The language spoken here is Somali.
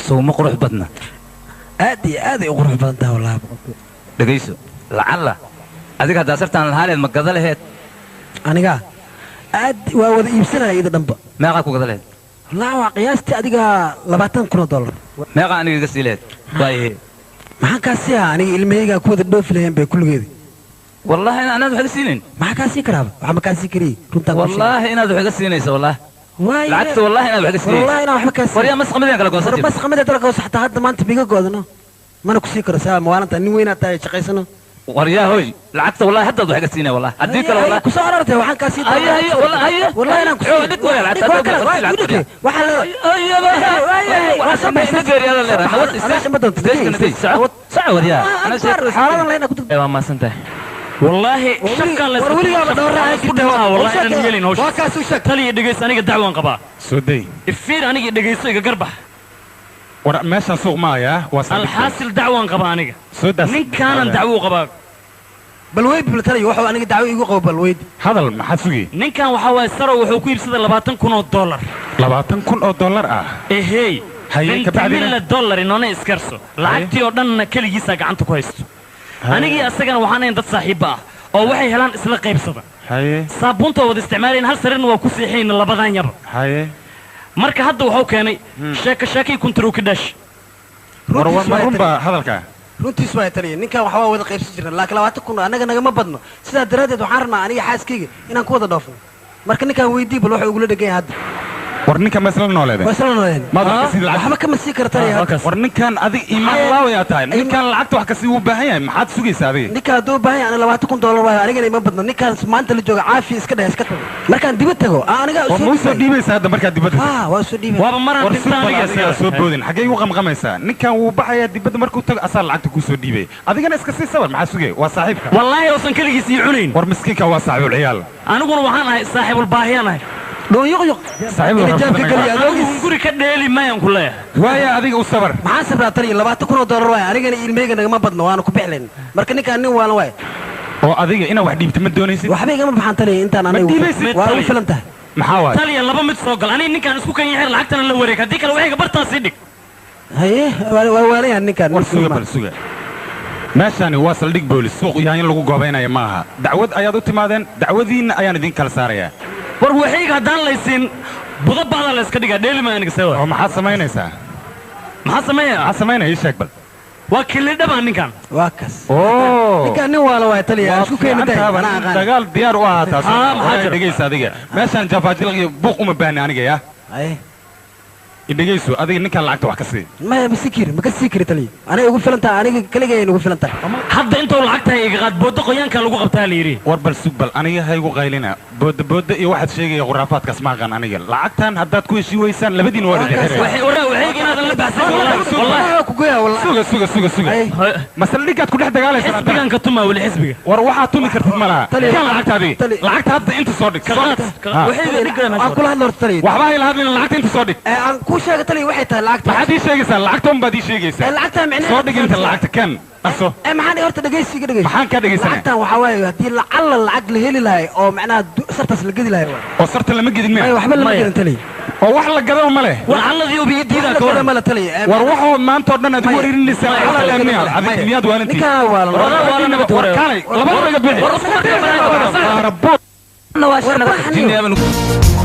Soo ma qurux badna? Aad iyo aad ay u qurux badan tahay wallaahi, boqolkiiba. Dhegayso, lacalla adiga haddaa sartaan lahaaleed, ma gada laheed? Aniga aad waa wada iibsanaya iyada dhanba. Meeqaa ku gada laheed? Wallaahi waa qiyaastii adiga $20,000. Meeqaa aniga iga sii laheed waayahe? Maxaan kaa siiyaa? Aniga ilmahaygaa ku wada dhoofi laheen bay kulligeedi. Wallaahi in anaad wax iga siinayn. Maxaa kaa sii karaaba? Waxaa ma kaa sii kariyey, runtaan kuu sheegay. Wallaahi inaad wax iga siinayso, wallaahi. Waaye. Lacagta wallaahi inaad wax iga siinayso. Wallaahi inaan waxba kaa siin. Waryaa, masqamadeen kala goosan war jir. Bas qamada kala goosa xataa hadda maanta biga goodano mana ku sii karo. Saa maalinta nin weynaa tahay, shaqaysano. Waryaa hoy, lacagta wallaahi haddaad wax iga siinaya, wallaahi haddii kale wallaahi. Ku soo arortay waxaan kaa sii. Haye, haye, wallaahi, haye. Wallaahi inaan ku Oo, dhig waaya lacagta, waa kala waa lacagta. dhig waxaa la xaaladan lehna ku waa maasantahay wallaahi. Shafkaan la war weligaaba dhowr isku dhimaa wallaahi inaan yeelin hawsha. Waa kaas u sheeg. Taliya, dhegayso, aniga dacwaan qabaa. Soo day. Ifiir, aniga dhegayso, iga garbax. War meeshaan suuq maayaa, waa saldhig. Alxaasil dacwaan qabaa aniga. Soo daas. Ninkaanan dacwo u qabaa. Bal weyd bal taliya, wuxuu aniga dacwo iigu qabo, bal weyd. Hadal, maxaad sugi? Ninkan waxaa waaye sarow wuxuu ku iibsaday $20,000. $20,000 ah? Ehey. Haye, kabacdina? Ventimila dollar inoona iskarso, lacagtii oo dhanna keligiisaa gacanta ku haysto. Anigii asagana waxaan ahayn dad saaxiibba ah oo waxay helaan isla qaybsada. Haye. Saabuunta wada isticmaalayn, hal sariirna waa ku seexayna labadan yaba. Haye. Marka hadda wuxuu keenay sheeko sheekay kuntarow ka dhash. War war, ma runbaa hadalka? Runtiis waa taliya, ninkan waxbaa wada qaybsan jirna, laakiin 20,000 annaga nagama badno. Sidaa daraaddeed waxaan rabnaa aniga xaaskayga inaan ku wada dhoofno. Marka ninkan weydii bal wuxuu igula dhegan yahay hadda. War ninka ma isla nooleedeen? Waa isla nooleen. Maad wax ka sii lacag? Waxba kama sii kara taliya hadda. War ninkan adig iimaan laawayaa tahay. Ninkan lacagta wax kasii wuu baahan yahay, maxaad sugaysaa adiga? Ninkan hadduu u baahan yahay, aniga $20,000 waayo, anigana ima badno. Ninkaan maanta la jooga caafiya iska dheh, iska tago. Markaan dibad tago aa aniga war ma usoo dhiibaysaa hadda markaad dibadda tagto? Haa, waa usoo dhiibay. Waaba maraan war dhinta suuq aniga. Adigaa soo boodin, xaggee igu qamqamaysaa? Ninkan wuu baxayaa, dibadda markuu tago asaa lacagta kuu soo dhiibay. Adigana iska sii sabar, maxaa sugay? Waa saaxiibka. Wallaahi uusan keligiis ii cunayn. War miskiinka waa saaxiibul ciyaal. Aniguna waxaan ahay saaxiibulbaahiyaan ahay. Dhoon yuqyuq. Saaxiibul Ina jaabka rabsada. geliya anigu adoogis. Guri ka dheeli mayaan ku leeyahay. Waaya, adiga u sabar. Maxaan sabraa taliya? $20,000 waayo, anigana ilmeyga nagama badno, waana ku bixlayn. Marka ninkaan nin waalan waayo. Oo adiga inaad wax dhiibto ma doonaysid? Waxba igama baxaan taliya intaan Ma aniga dhiibaysid? waa ugu filan tahay. Maxaa waay? Taliya, laba mid soo gal: aniga ninkaan isku kan yaxir, lacagtana la wareeg, haddii kale waxayga bartaan sii dhig. Haye, waa waalayahan ninkaan. War suga, bal suga. Meeshani waa saldhig boolis, suuq yahay in lagu goobaynaya ma aha. Dacwad ayaad u timaadeen, dacwadiinna ayaan idin kala saarayaa. War waxayga haddaan laysiin, budo bacdaa la iska dhigaa, dheeli maa aniga sewa. Oo maxaad samaynaysaa? Maxaa sameeya? Maxaad samaynaya? Ii sheeg bal. Waa kilidhabaa ninkan. Waa kas. Oo ninkaan nin waala waaya taliya, waa isku keeni day fiicantaaba, anaa nin aqaan. Dagaal diyaar u ahaa taas. Aa, maxaa Wallahi jira? Dhegaysa adiga, meeshaan jafaajilq iyo buuq uma baahni aniga yaa. Haye. Dhegayso adiga, ninkaan lacagta wax ka sii. Maya, ma sii kiri, ma ka sii kiri taliya. Aniga ugu filan tahay, aniga keligay ugu filan tahay. Hadda intuu lacagtahay iga qaad, boodo qoyaankaa lagu qabtaa la yidhi. War bal sug bal, aniga haygu qaylina. Booda booda iyo waxaad sheegaya khuraafaadkaas ma aqaan aniga. Lacagtan haddaad ku heshii weysaan, labadiin waa idin xiraya. Waraa waxayga inaadan la baxsan, wallahi wallahi. Waa ku goyaa wallahi. Suga, suga, suga, suga. Haye. Masaldhigaad ku dhex dagaalaysaa? Xisbigan ka tumaa weli xisbiga. War waxaad tumi kartid ma laha. Taliya. Kan lacagta adiga. Taliya. Lacagta hadda inta soo dhig. Ka qaad. Ha. Waxayga dhig. Aan kula hadlo horta taliya. Waxba hayla hadlin, lacagta inta soo dhig. Ee, aan kuu sheega taliya waxay tahay lacagta. Maxaad ii sheegaysaa? Lacagta unbaad ii sheegaysaa. Ee, lacagta micnaheedu Soo dhig inta lacagta, kan dhaqso. Ee, maxaan horta dhegaysiga dhegaysi. Maxaan kaa dhegaysanaya? Lacagtan waxaa waaye haddii lacalla lacag la heli lahay oo macnaha sartaas la gedi lahay waay. Oo sarta lama gedin maya miya? Waxba lama Maya. gedin taliya. Oo wax la gadaba ma leh? Lacaladii ubi ii diidaa wax ka la gada waran. ma la taliya. Ee, War waxoo maanta oo dhan aad ugu Maya. wareerinaysaa Maya. lacag la miyaad Maya. adiga miyaad waalantii? Ninkaan waalan. War kaalay, labada iga bixi. War isku markaa Qaarabood. Jinni.